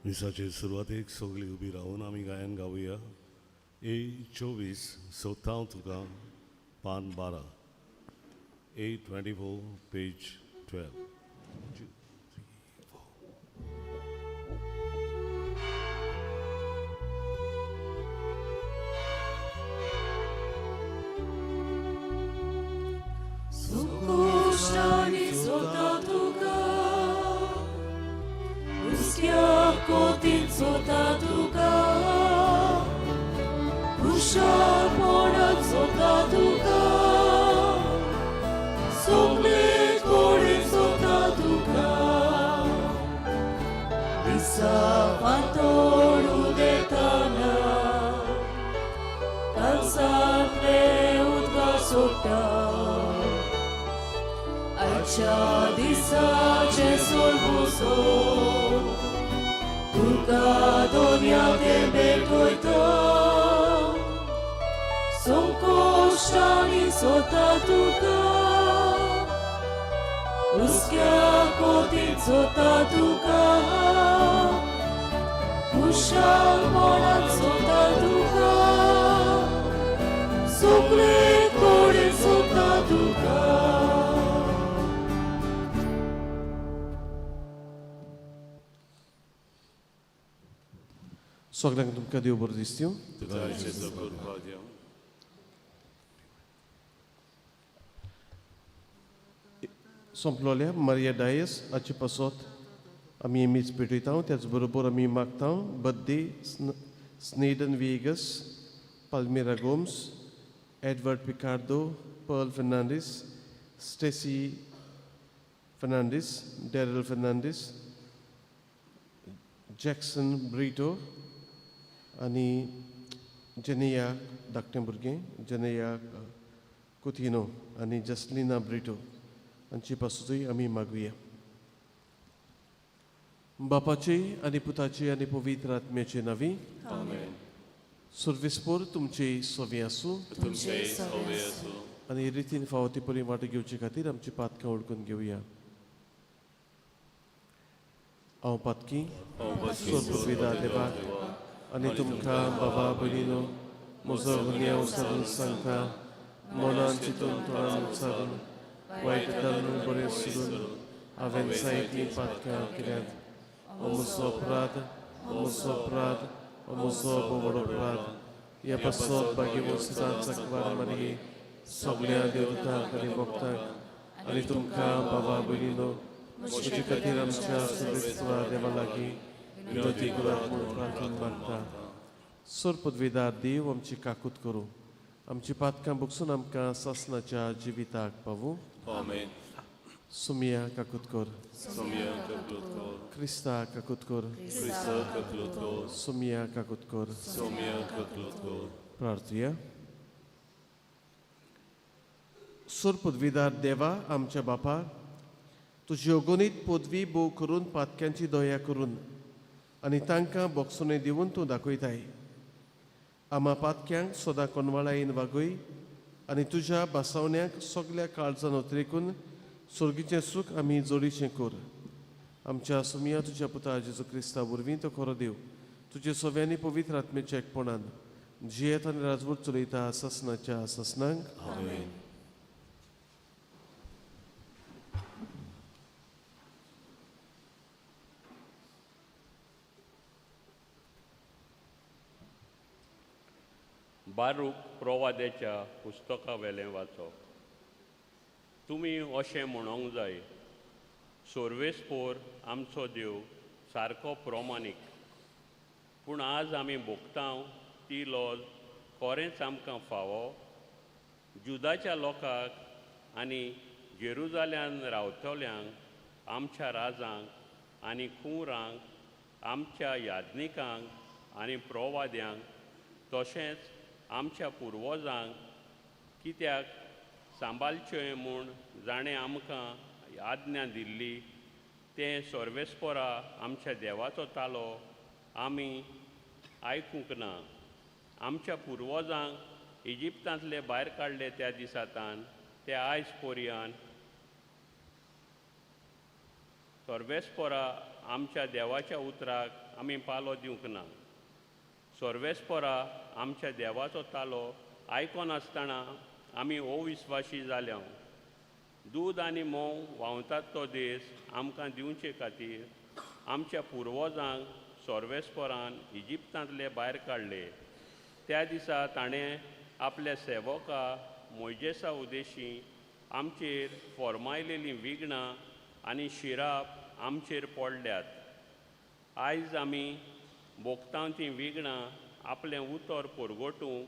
मिसाचे सुरवातेक सगळीं उबी रावन आमी गायन गावया. ए 24 सोदता तुका, पान 12. A 24 page 12. 2 3 4. संकोश्टांनी सोदता तुका, हुस्क्या कोतीन सोदता तुका, हुशारपणान सोदता तुका, सगळे कडेन सोदता तुका. दिसा फांतोड उदेताना कालसांतले उदका सोडटा, आयच्या दिसाचें सोलबुसो तुका दोनया ते भेटयता. संकोश्टांनी सोदता तुका, हुस्क्या कोतीन सोदता तुका, हुशारपणान सोदता तुका, सगळे कडेन सोदता तुका. सगळ्यांक तुमकां देव बरो दिसता. तुका कृपा दिवं. सोंपलोल्या मारिया डायस हाचे पासत आमी मीस पेटयता. त्याच बरोबर आमी मागता बड्डे स्नेडन Viegas, Palmira Gomes, Edward Picardo, Pearl Fernandes, Stacy Fernandes, Daryl Fernandes, Jackson Brito आनी जेनिया धाकटें भुरगें जेनिया कुतिनो आनी जसलिना ब्रिटो हांचे पासतूय आमी मागुया. बापाचे आनी पुताचे आनी पवित्र आत्म्याचे नांवी. आमेन. सुर्विसपोर तुमचे सवी आसूं. तुमचे सवे आसूं. आनी रितीन फावो ती परी वांटो घेवचे खातीर आमची पातकां वळखून घेवया. हांव पातकी सोदपिता देवाक आनी तुमकां बाबा भयणीनो म्हजो गुन्यांव सारून सांगता. मनान चिंतून तोंडान उच्चारून वायट धरून बरें सोडून हांवें जायतीं पातकां केल्यात. हो म्हजो अपराध, हो म्हजो अपराध, हो म्हजो व्हड अपराध. ह्या पासत भाग्यवंत सदांच चकवार मारये, सगळ्या देवतांक आनी भक्तांक आनी तुमकां बाबा भयणीनो म्हजे खातीर आमच्या सर्वेस्परा देवा लागीं विनोदी करात म्हूण प्रार्थना मागता. सोर पदवीदार देव आमची काकूत करूं, आमची पातकां बगसून आमकां सासनाच्या जिविताक पावूं. आमेन. सुमिया काकूत कर. सोमया काकूत कर. क्रिस्ता काकूत कर. क्रिस्ता काकूत कर. सुमिया काकूत कर. सोमया काकूत कर. प्रार्थुया. सोर पदवीदार देवा आमच्या बापा, तुजी अगणीत पदवी भोव करून पातक्यांची दया करून आनी तांकां बोगसोने दिवन तूं दाखयताय. आमा पातक्यांक सदां कोनवाळायेन वागय आनी तुज्या बासावण्याक सगल्या काळजान उतरेकून सोर्गीचें सूख आमी जोडीचें कर. आमच्या सुमिया तुज्या पुता जेजू क्रिस्ता वरवीं, तो खरो देव, तुजे सव्यांनी पवित्र आत्मेच्या एकपणान जियेत आनी राजवट चलयता ससनाच्या ससनांक. आमेन. बारूक प्रवाद्याच्या पुस्तका वेलें वाचप. तुमी अशें म्हणोंक जाय, सोर्वेस्पोर आमचो देव सारको प्रमाणीक, पूण आज आमी भोगतांव ती लॉज कोरेंच आमकां फावो. जुदाच्या लोकांक आनी जेरुजाल्यान रावतल्यांक, आमच्या राजांक आनी कुंवरांक, आमच्या याज्ञिकांक आनी प्रवाद्यांक, तशेंच आमच्या पुर्वजांक कित्याक सांबाळचें म्हूण जाणें आमकां आज्ञा दिल्ली तें सर्वेस्परा आमच्या देवाचो तालो आमी आयकूंक ना. आमच्या पुर्वजांक इजिप्तांतले भायर काडले त्या दिसांतान ते आयज पर्यंत सर्वेस्परा आमच्या देवाच्या उतराक आमी पालो दिवंक ना. सर्वेस्परा आमच्या देवाचो तालो आयकनासतना आमी अविस्वाशी जाल्या. दूद आनी म्होंव व्हांवतात तो देश आमकां दिवचे खातीर आमच्या पुर्वजांक सर्वेस्परान इजिप्तांतले भायर काडले. त्या दिसा ताणें आपल्या सेवका मोयजेसा उदेशी आमचेर फॉर्मायलेलीं विघ्नां आनी शिराप आमचेर पडल्यात. आयज आमी भोगता तीं विघ्नां आपलें उतर परगटूंक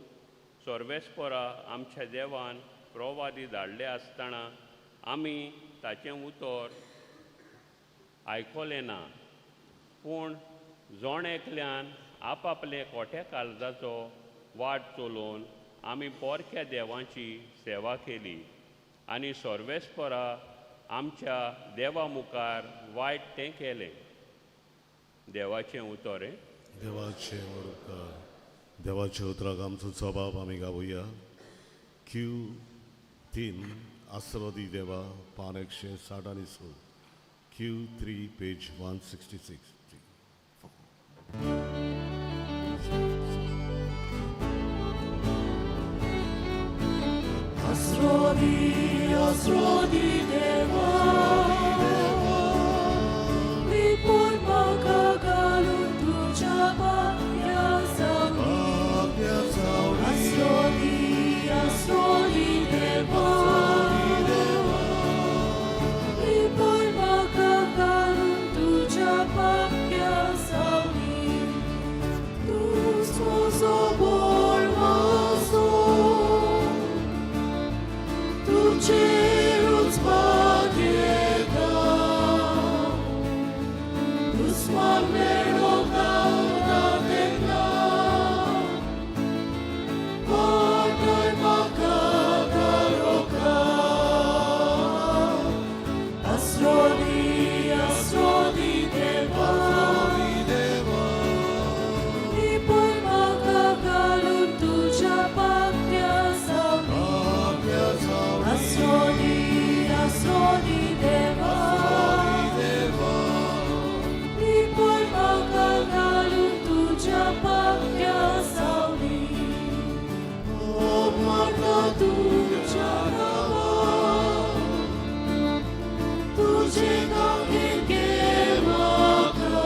सर्वेस्परा आमच्या देवान प्रवादी धाडले आसतना आमी ताचें उतर आयकलें ना. पूण जण एकल्यान आपआपले कोट्या काळजाचो वाट चलोवन आमी पोरक्या देवांची सेवा केली आनी सर्वेस्परा आमच्या देवा मुखार वायट तें केलें. देवाचें उतर हें. देवाचे उपकार. देवाच्या उतराक आमचो जबाब आमी गावया. क्यू 3 आसरो दी देवा, पान 160 6. Q3, page 166. आसरो दी देवा, लिपून म्हाका घालून तुज्या पांया सावळी. आसरो दी देवा, लिपून म्हाका घालून तुज्या पांया सावळी. तूंच म्हजो बोळवासो, तुजेरूच भागयता. दुस्मान मेळो गावता तेन्ना, वाटय म्हाका काळोखा. आसरो दी देवा, लिपून म्हाका घालून तुज्या पांया सावळी. आसरो दी देवा, लिपून म्हाका घालून तुज्या पांया सावळी. म्हाका तुज्या नांवान, तुजे गांवकेन घे म्हाका.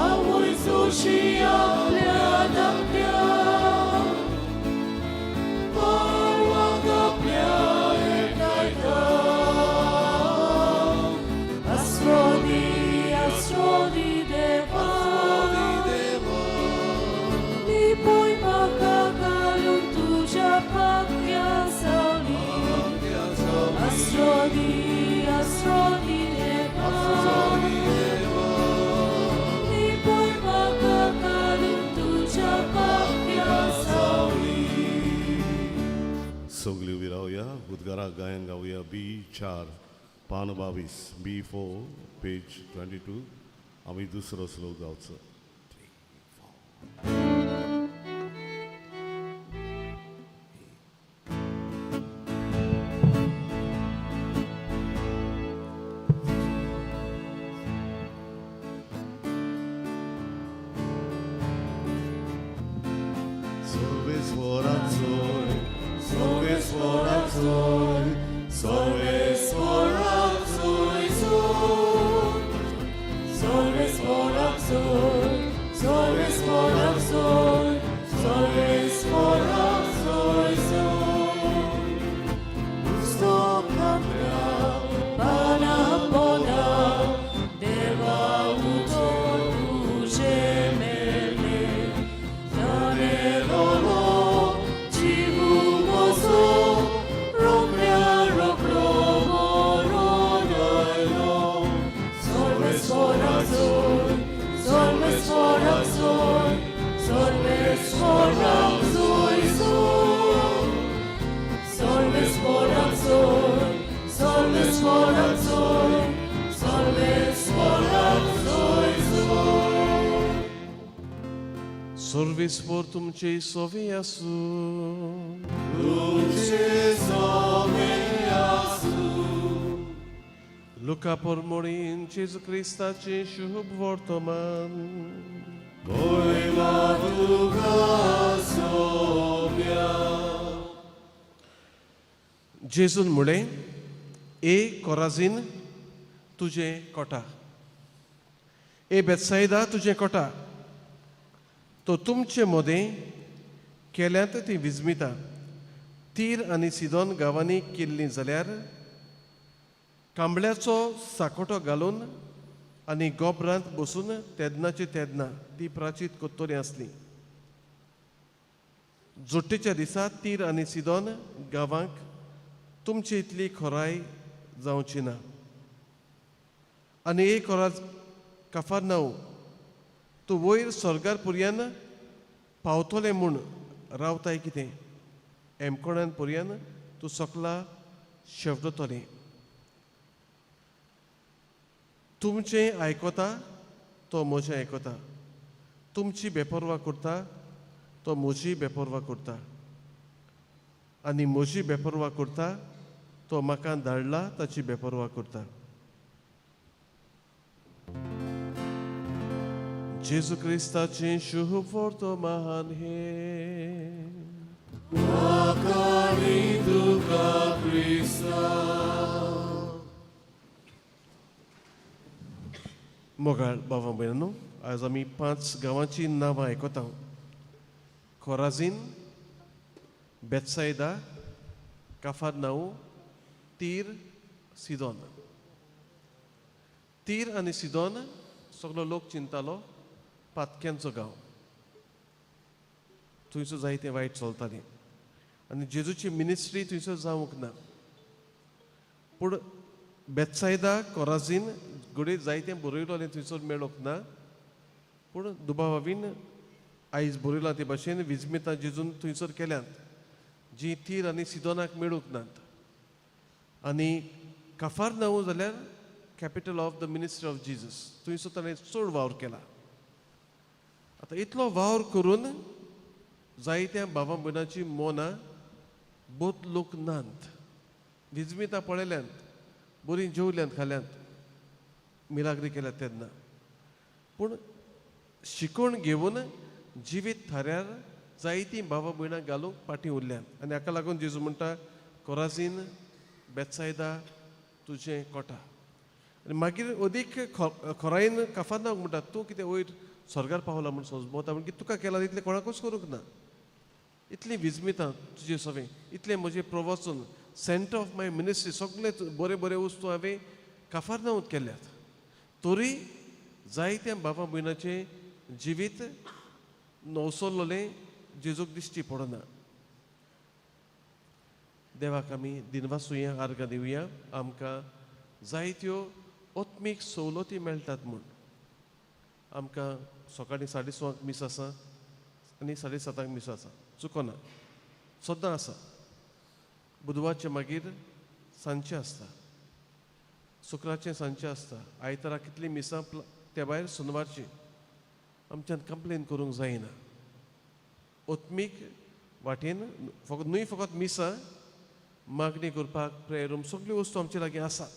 आवय जशी आपल्या धाकट्या पाडवाक आपल्या एकठांयता. आसरो दी देवा, लिपून म्हाका घालून तुज्या पांया सावळी. आसरो दी देवा, लिपून म्हाका घालून तुज्या पांया सावळी. सगळी उबी रावया. उद्गाराक गायन गावया. बी 4, पान 22. B4, page 22. आमी दुसरो श्लोक गावचो. 3, 4. सर्वेस्वराचोय, सर्वेस्वराचोय, सर्वेस्वराचोय सोय, सर्वेस्वराचोय, सर्वेस्वराचोय, सर्वेस्वराचोय सोय. पुस्तकांतल्या पाना पोंदा देवा उतर तुजें मेळ्ळें. जाणेलोलो जीव म्हजो रोखड्या रोखडो मरोन आयलो. सर्वेस्वराचोय, सर्वेस्वराचोय, सर्वेस्वराचोय सोय. सर्वेस्वराचोय, सर्वेस्वराचोय, सर्वेस्वराचोय सोय. सर्वेस्पर तुमचे सोवे आसूं. तुमचे सोवे आसूं. लुका लुका पोरमोळीन जेजू क्रिस्ताचें शुभ वर्तमान. जेजून म्हळें, ए कोराझीन, तुजें कोटा, ए बेतसायदा, तुजें कोटा, तो तुमचे मदें केल्यांत ती विजमिता तीर आनी सिदोन गांवांनी केल्लीं जाल्यार कांबळ्याचो साकोटो घालून आनी गोबरांत बसून तेदनाचे तेदना ती प्राचीत कोत्तरी आसली. जोट्टेच्या दिसा तीर आनी सिदोन गांवांक तुमचे इतली खोराय जावची ना. आनी एक कोराज काफारनाव, तूं वयर स्वर्गार पुरयान पावतलें म्हूण रावताय कितें? एमकोणान पुरयान तूं सकला शेवटतलें. तुमचें आयकता तो म्हजें आयकता, तुमची बेपर्वा करता तो म्हजी बेपर्वा करता, आनी म्हजी बेपर्वा करता तो म्हाका धाडला ताची बेपर्वा करता. जेजू क्रिस्ताचें शुभ वर्तमान हें. मोगाळ बाबा भयणांनो, आज आमी 5 गांवांची नांवां आयकता: खोराझीन, बेतसायदा, काफारनाऊ, तीर, सिदोन. तीर आनी सिदोन सगलो लोक चिंतालो पातक्यांचो गांव, थंयसर जायतें वायट चलतालें आनी जेजूची मिनिस्ट्री थंयसर जावंक ना. पूण बेतसायदा, कोराझीन घडये जायतें बरयलोलें थंयसर मेळोंक ना, पूण दुबावावीन आयज बरयलां ते भाशेन विजमितां जेजून थंयसर केल्यांत जी तीर आनी सिदोनाक मेळूंक नात. आनी काफारनाऊ जाल्यार capital of the ministry of Jesus, थंयसर ताणें चड वावर केला. आतां इतलो वावर करून जायत्या बाबा भयणाची मनां बदलूंक नात. विजमितां पळयल्यांत, बरीं जेवल्यांत, खाल्यांत, मिलाग्री केल्यात तेन्ना, पूण शिकोवन घेवन जिवीत थाऱ्यार जायतीं बाबा भयणां घालूंक फाटीं उरल्यांत. आनी हाका लागून जेजू म्हणटा, कोराझीन, बेतसायदा, तुजें कोटा. आनी मागीर अदीक खोरायन काफारनाक म्हणटा, तूं कितें वयर स्वर्गार पावला म्हूण समजता, म्हण तुका केलां तितलें कोणाकूच करूंक ना. इतलीं विजमितां तुजे सवें, इतलें म्हजें प्रवचन, सेंटर ऑफ my ministry, सगळे बरे बरे वस्तू हांवें काफारनाऊंत केल्यात, तरी जायत्या बाबा भयणाचें जिवीत नवसरलें जेजूक दिश्टी पडना. देवाक आमी दिनवासुया, आर्गां दिवया, आमकां जायत्यो आत्मीक सवलती मेळटात म्हूण. आमकां सकाळीं 6:30 मीस आसा आनी 7:30 मीस आसा, चुकोना, सद्दां आसा. बुधवारचें मागीर सांजचें आसता, शुक्रारचें सांजचें आसता, आयतारा कितलीं मिसां, त्या भायर शेनवारचीं. आमच्यान कंप्लेन करूंक जायना. आत्मीक वाटेन फकत न्हय फकत मिसां, मागणी करपाक प्रेयर रूम, सगल्यो वस्तू आमचे लागीं आसात.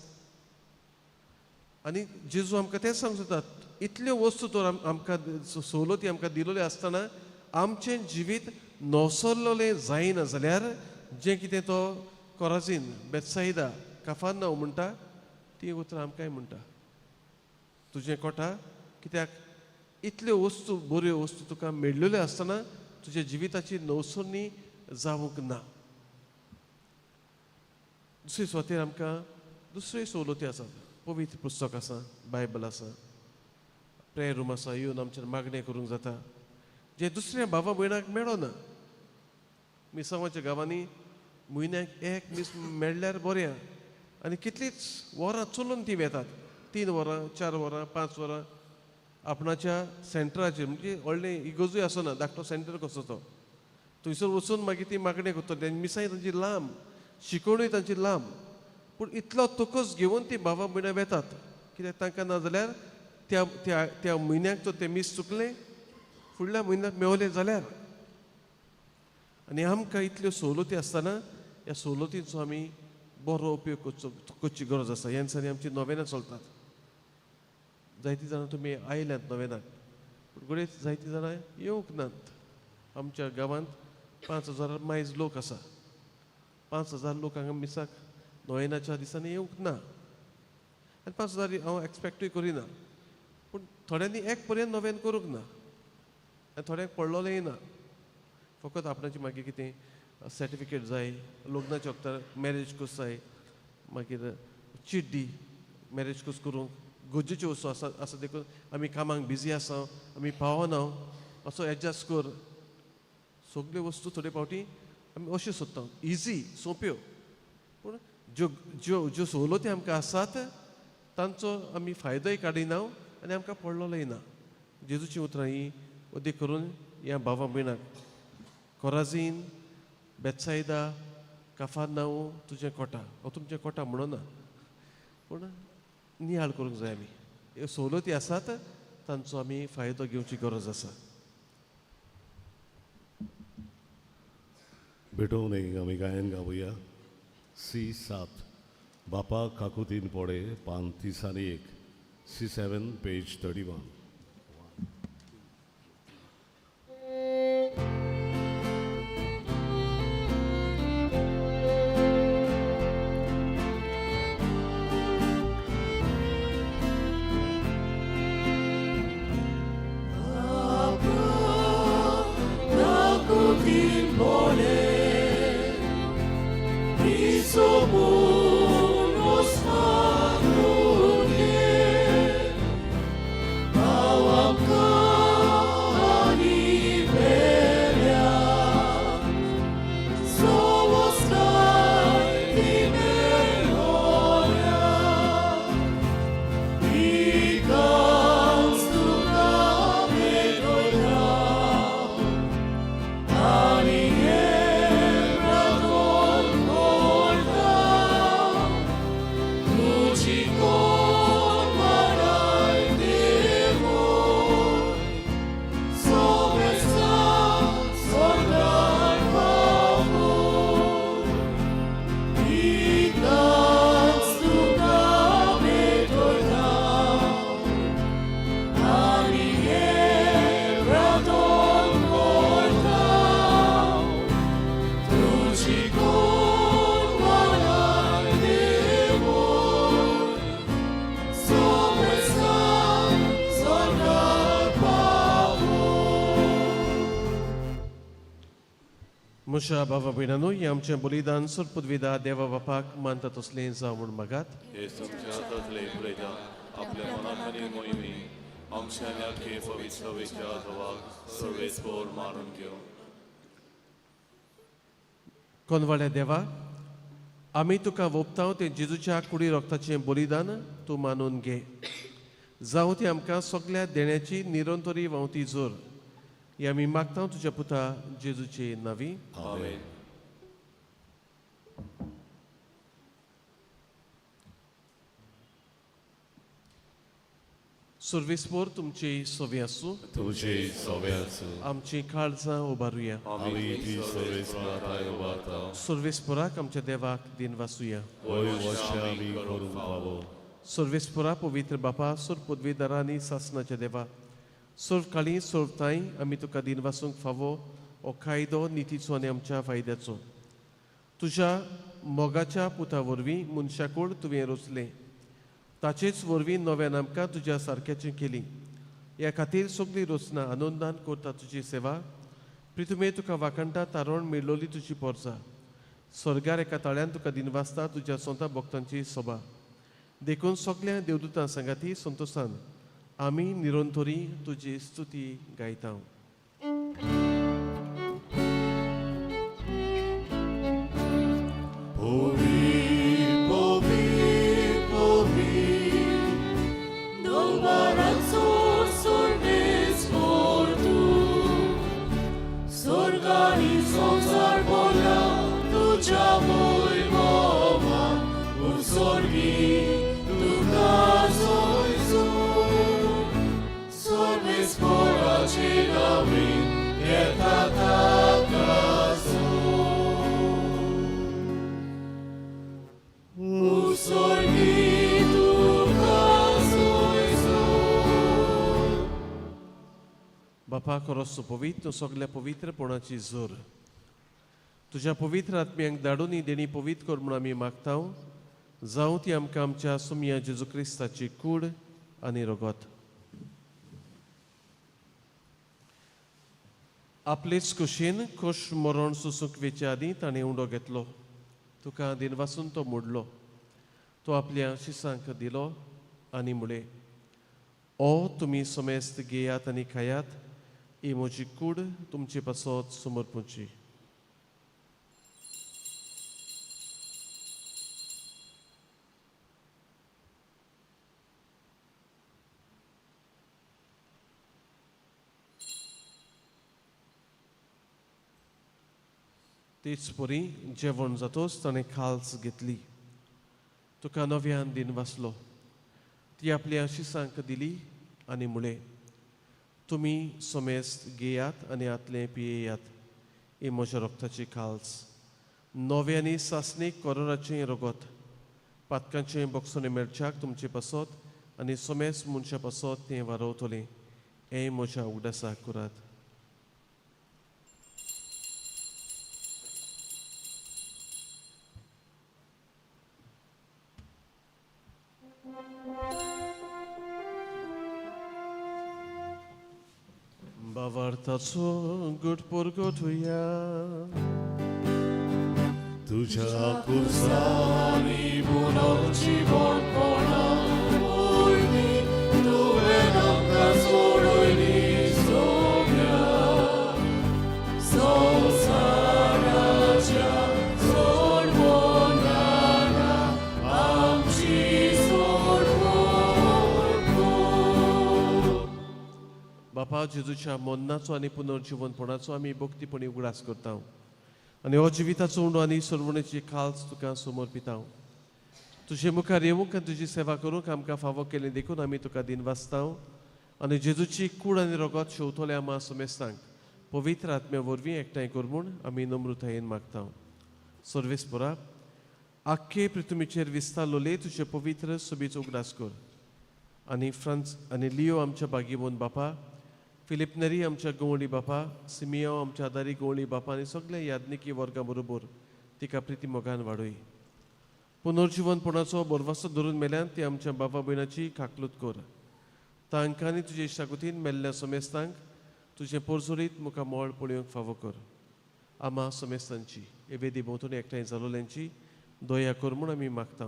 आनी जेजू आमकां तेंच सांगूंक सोदता, इतल्यो वस्तू तर आमकां सवलती आमकां दिलोल्यो आसतना आमचें जिवीत नवसरलें जायना जाल्यार जें कितें तो कोराझीन, बेतसायदा, काफारनाऊ म्हणटा ती उतरां आमकांय म्हणटा, तुजें कोटा, कित्याक इतल्यो वस्तू बऱ्यो वस्तू तुका मेळ्ळ्यो आसतना तुज्या जिविताची नवसरणी जावंक ना. दुसरे सुवातेर आमकां दुसऱ्यो सवलती आसात. पवित्र पुस्तक आसा, बायबल आसा, प्रेयर रूम आसा, येवन आमचेर मागणें करूंक जाता, जें दुसऱ्या बाबा भयणाक मेळना. मिसांवाच्या गांवांनी म्हयन्याक एक मीस मेळ्ळ्यार बरें, आनी कितलींच वरां चलून ती वेतात, 3 वरां, 4 वरां, 5 वरां आपणाच्या सेंटराचेर, म्हणजे व्हडलें इगोजूय आसना, धाकटो सेंटर कसो तो, थंयसर वचून मागीर ती मागणें करतली. आनी मिसांय तांची लांब, शिकोवणूय तांची लांब, पूण इतलो तकस घेवन ती बाबा भयणां वेतात, कित्याक तांकां ना जाल्यार त्या त्या त्या म्हयन्याक तर तें मीस चुकलें, फुडल्या म्हयन्याक मेवलें जाल्यार. आनी आमकां इतल्यो सवलती आसतना ह्या सवलतींचो आमी बरो उपयोग करचो करची गरज आसा. ह्या दिसांनी आमची नोवेनां चलतात. जायतीं जाणां तुमी आयल्यात नोवेनाक, पूण घडये जायतीं जाणां येवंक नात. आमच्या गांवांत 5,000 मायज लोक आसा. 5,000 लोक हांगा मिसाक नोवेनाच्या दिसांनी येवंक ना आनी 5,000 हांव एक्सपेक्टूय करिना. पूण थोड्यांनी एक पर्यंत नोवेन करूंक ना आनी थोड्यांक पडलोलेंय ना. फकत आपणाची मागीर कितें सर्टिफिकेट जाय, लग्नाच्या वखदार मॅरेज कोर्स जाय, मागीर चीट दी मॅरेज कोर्स करूंक गरजेच्यो वस्तू आसा आसा देखून आमी कामाक बिजी आसा, आमी पावना, मातसो एडजस्ट कर. सगल्यो वस्तू थोडे फावटी आमी अश्यो सोदता, इजी सोंप्यो, पूण ज्यो ज्यो ज्यो सवलती आमकां आसात तांचो आमी फायदोय काडिना आनी आमकां पडलोलेय ना. जेजूचीं उतरां हीं अदीक करून ह्या भावा भयणाक, कोराझीन, बेत्सायदा, काफारनांव, तुजें कोटा, हांव तुमचें कोटा म्हणना, पूण नियाळ करूंक जाय आमी. ह्यो सवलती आसात तांचो आमी फायदो घेवची गरज आसा. भेटोवणी आमी गायन गावया सी 7 बापा काकुतीन पोडे पान 31, C7 page 31. म्हज्या बाबा भयणांनो, हें आमचें बलिदान सोरपदविदा देवा बापाक मानता तसलें जावं म्हूण मागात. हे तुमच्या हातांतले बलिदान आपल्या मनात आनी मोहिमी आमच्या आनी आख्खे पवित्र सभेच्या जवाक सर्वेस्पोर मारून घेवं. कोनवाड्या देवा, आमी तुका वोपता तें जेजूच्या कुडी रोगताचें बलिदान तूं मानून घे. जावं ती आमकां सगल्या देण्याची निरंतरी व्हांवती जोर. हे आमी मागता तुज्या पुता जेजूचे नांवी. आमेन. सर्वेस्पोर तुमचे सवे आसूं, तुमचे सवे आसूं. आमची काळजां उबारुया. आमी ती सर्वेस्पराक उबारता. सर्वेस्पोराक आमच्या देवाक दिन वासुया. वय वशे आमी करूंक फावो. सर्वेस्पोरा पवित्र बापा, सोर पदवीदारा आनी सासनाच्या देवा, सर्व काळी सर्व ताई आमी तुका दिन वासूंक फावो हो कायदो नितीचो आनी आमच्या फायद्याचो. तुज्या मोगाच्या पुता वरवीं मनशाकूड तुवें रचलें, ताचेच वरवीं नव्यान आमकां तुज्या सारक्याचें केली. ह्या खातीर सगळी रचना आनंदान करता तुजी सेवा. प्रितुमे तुका वाखणटा तारण मेळ्ळोली तुजी पोरसा. स्वर्गार एका ताळ्यान तुका दिनवासता तुज्या स्वता भक्तांची सभा. देखून सगल्या देवदूतां सांगाती संतोशान आमी निरंतरी तुजी स्तुती गायता. Sorbi, बापा खरोच पवित्र सगल्या पवित्रपणाची जोर तुज्या पवित्र आत्म्यांक धाडून ही देणी पवित्र कर म्हूण आमी मागता. जावं ती आमकां आमच्या सुमया जेजू क्रिस्ताची कूड आनी रगत. आपलेच कुशीन खोश मरण सोसूंक वेचे आदीं ताणें उंडो घेतलो, तुका दिनवासून तो मोडलो, तो आपल्या शिसांक दिलो आनी म्हळें, ओ तुमी समेस्त घेयात आनी खायात, ही म्हजी कूड तुमचे पासत समर्पूची. तेच परी जेवण जातोच ताणें खाल्स घेतली, तुका नव्यान दिन वाचलो, ती आपल्या शिसांक दिली आनी म्हळें, तुमी समेस्त घेयात आनी आतलें पियेयात, ही म्हज्या रोगताची खाल्स, नव्यानी सासणीक कोरोराचें रगत, पातकांचें बोगसणें मेळच्याक तुमचे पासत आनी समेस्त मनशा पासत तें वारवतलें, हें म्हज्या उगडासाक करात. भावार्थाचो गुट परगटुया. तुझ्या कुर्सानी पुनर्जीवनपणा वरवीं तुवें आमकां सोडयली सोम्या संवसाराच्या सोडवणारा आमची सोडवण कर. बापा जेजूच्या मरणाचो आनी पुनर्जीवनपणाचो आमी भक्तीपणी उगडास करता आनी हो जिविताचो उंडो आनी सरवणेची खाल्स तुका समर्पिता. तुजे मुखार येवंक आनी तुजी सेवा करूंक आमकां फावो केली देखून आमी तुका दिनवासता आनी जेजूची कूड आनी रगत शेवतल्या आमा समेस्तांक पवित्र आत्म्या वरवीं एकठांय कर म्हूण आमी नम्रतायेन मागता. सर्वेस्परा आख्खे पृथ्वीचेर विस्तारलोले तुजे पवित्र सोबीचो उगडास कर आनी फ्रांस आनी लियो आमच्या बागीबोन बापा, फिलिप नेरी आमच्या गवळी बापा, सिमियो आमच्या आदारी गवळी बापा आनी सगल्या याज्ञिकी वर्गा बरोबर तिका प्रिती मोगान वाडय. पुनर्जीवनपणाचो बोरवासो धरून मेल्यान ती आमच्या बाबा भयणाची काकलूत कर. तांकां आनी तुजे इश्टागतीन मेल्ल्या समेस्तांक तुजें पोरजोरीत मुखार मोळ पळोवंक फावो कर. आमा समेस्तांची हे वेदी भोंवतणी एकठांय जालोल्यांची दया कर म्हूण आमी मागता.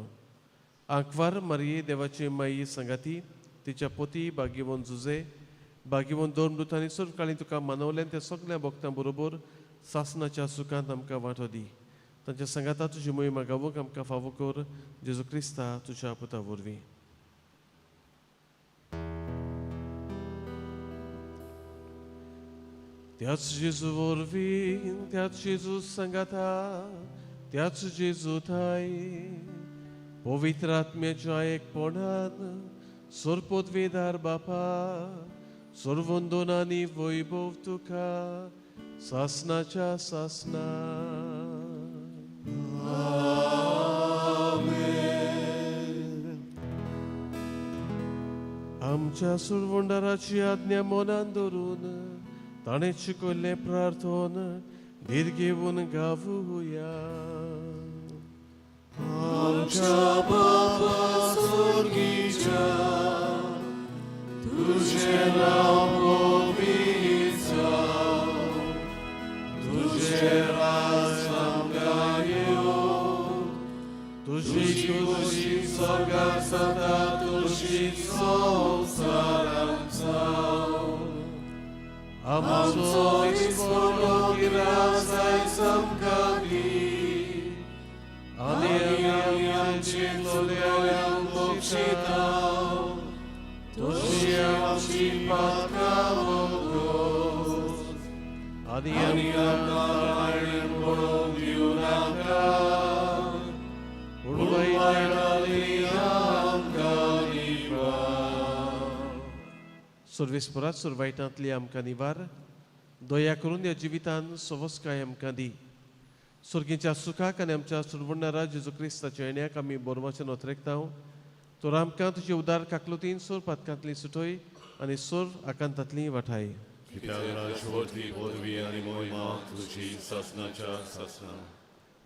आंकवार मारये देवाची माई सांगाती तिच्या पोती बागीवन जुजे बागीवन दोन मृतांनी सर्व काळी तुका मानवल्यान त्या सगल्या भक्तां बरोबर सासनाच्या सुखांत आमकां वांटो दी. तांच्या सांगाता तुजी मोहिमा गावूंक आमकां फावो कर जेजू क्रिस्ता तुज्या पुता वरवीं. त्याच जेजू वरवीं, त्याच जेजू सांगाता, त्याच जेजू थाय पवित्र आत्म्याच्या एकपणान सरपदवेदार बापा सर्वंदनानी वैभव तुका सासनाच्या सासना. आमच्या सुरवंडाराची आज्ञा मनान धरून ताणें शिकयल्लें प्रार्थन धीर घेवन गावुया. आमच्या बाबा स्वर्गीच्या तुझें नांव पवित्र जावं, तुझें राज आमकां येवं, तुजी तुजी स्वर्गार जाता तशीच संवसारांत जावं. आमचो दिसपडो गिरास आयज आमकां दी आनी आनी आमी आमचे चलयांक बक्षितांव तशी आमची पातकां वगोस आनी आनी आमकां ताणें पडोवंक दिवं नाका पूण पूण वायटांतली आमकां निवार. सर्वेस्परात सुरवायटांतली आमकां निवार दया करून ह्या जिवितान सवस्काय आमकां दी. स्वर्गीच्या सुखाक आनी आमच्या सुरवणारा जेजू क्रिस्ताच्या येण्याक आमी बोरवाचें नोतरेकता. तर आमकां तुजे उदार काकलुतीन सोर पातकांतली सुटय आनी सोर आकांतांतली वाठाय. कित्याक राजवटी पदवी आनी मोहिमा तुजी सासणाच्या सासणा.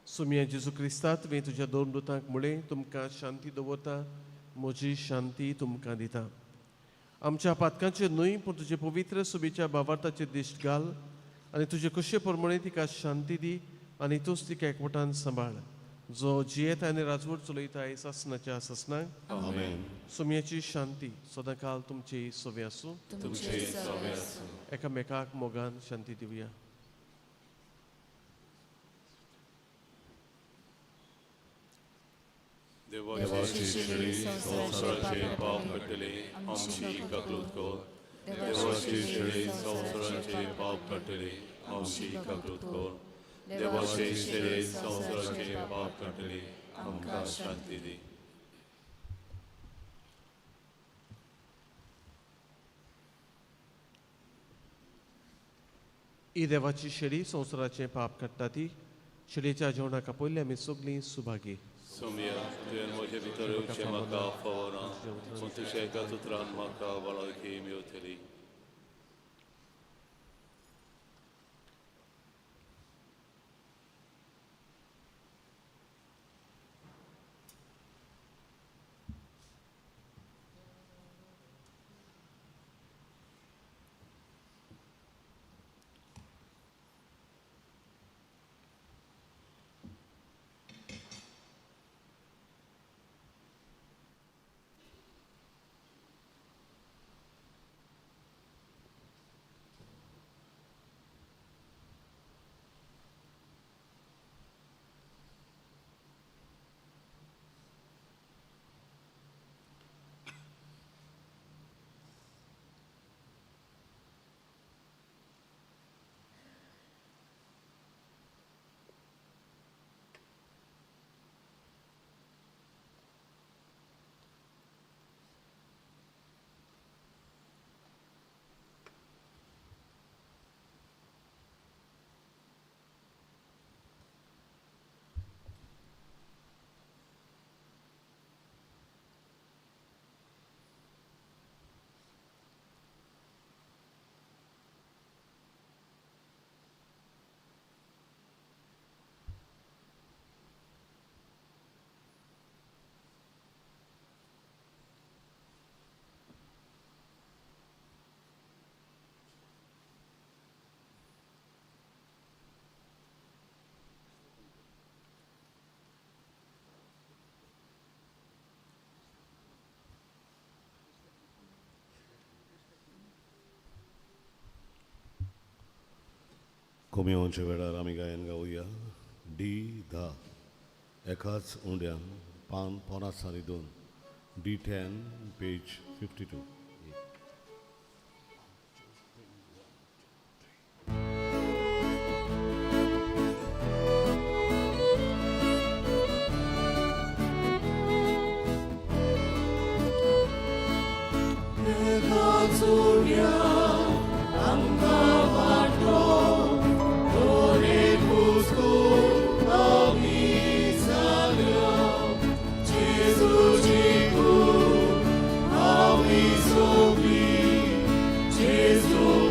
सुमया जेजू क्रिस्ता, तुवें तुज्या दोन दुतांक मुळे तुमकां शांती दवरता, म्हजी शांती तुमकां दिता. आमच्या पातकांचेर न्हय पूण तुजे पवित्र सुबेच्या बावार्थाचेर दिश्ट घाल आनी तुजे कशे प्रमाणे तिका शांती दी आनी तूंच तिका एकवटान सांबाळ, जो जियेता आनी राजवट चलयता सासणाच्या सासणाक. आमेन. सुमयाची शांती सदांकाल तुमची सवे आसूं. तुमचे सवे आसूं. एकामेकाक मोगान शांती दिवया. देवाची शेळी संवसाराचे पाप काडटले, आमची काकूत कर. देवाची शेळी संवसाराचे पाप काडटले, आमची काकूत कर. देवाची शेळी संवसाराचे पाप काडटले, आमकां शांती दी. ही देवाची शेळी संवसाराचें पाप काडटा ती शेळयेच्या जेवणाक आपयल्ली आमी सगळीं सुभागी. सोमया, तुवें म्हजे भितर येवचें म्हाका फावना, पूण तुज्या एका उतरान म्हाका भलायकी मेवतली. कोमियोंच्या वेळार आमी गायन गावया डी 10 एकाच उंड्यान पान 52 डी 10 पेज 52. Gesù,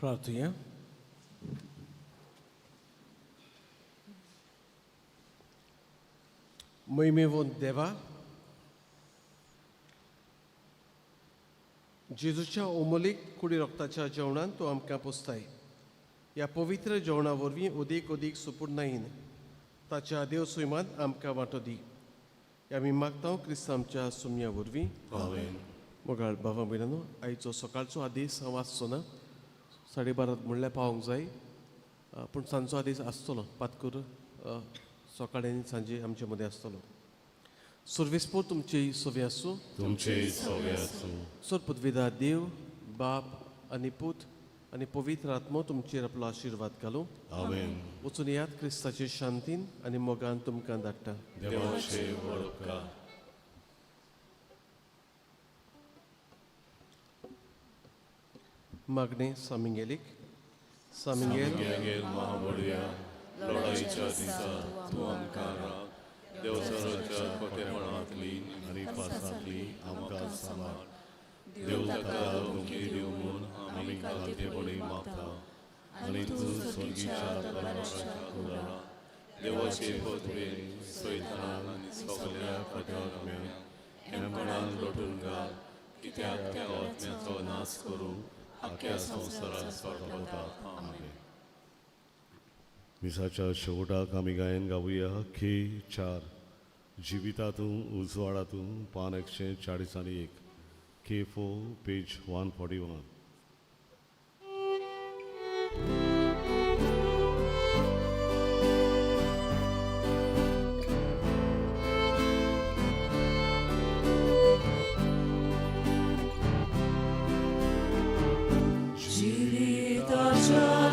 प्रार्थुया. मोहिमेवंत देवा, जेजूच्या ओमोलीक कुडी रोगताच्या जेवणान तूं आमकां पोसताय. ह्या पवित्र जेवणा वरवीं अदीक अदीक सुपूर्ण ताच्या देव सुयमान आमकां वांटो दी. आमी मागता क्रिस्त आमच्या सुमया वरवीं. आमेन. मोगाळ बाबा भयणांनो, आयचो सकाळचो आदेश हांव आसचो ना, 12:30 म्हणल्यार पावोंक जाय, पूण सांजचो आदेश आसतलो. पातकूर सकाळी आनी सांजे आमचे मदें आसतलो. सर्वेस्पोर तुमची सवे आसूं. तुमचे सवे आसूं. सोरपदविदा देव बाप आनी पूत आनी पवित्र आत्मो तुमचेर आपलो आशिर्वाद घालूं. आमेन. वचून यात क्रिस्ताचे शांतीन आनी मोगान तुमकां धाडटा. देवाचे वळखा. मागणें सामिंगेलीक. सामिंगेल गेल महाबळया, लढाईच्या दिसा तूं आमकां राख, देवसराच्या खोटेपणांतली आनी पासांतली आमकां सांबाळ. देव ताका धमकी दिवं म्हूण आमी खालतेपणी मागता आनी तूं स्वर्गीच्या दरबाराच्या कुळारा देवाचे पदवेन सैतानाक आनी सगल्या खोट्या आत्म्यांक हेमपणान लोटून घाल, कित्याक त्या आत्म्याचो नाश करूंक आख्ख्या संवसारात सोडपता. आमेन. मिसाच्या शेवटाक आमी गायन गावया खे 4 जिवितातूं उजवाडातूं, पान 141, के 4 पेज 141. जिविताच्या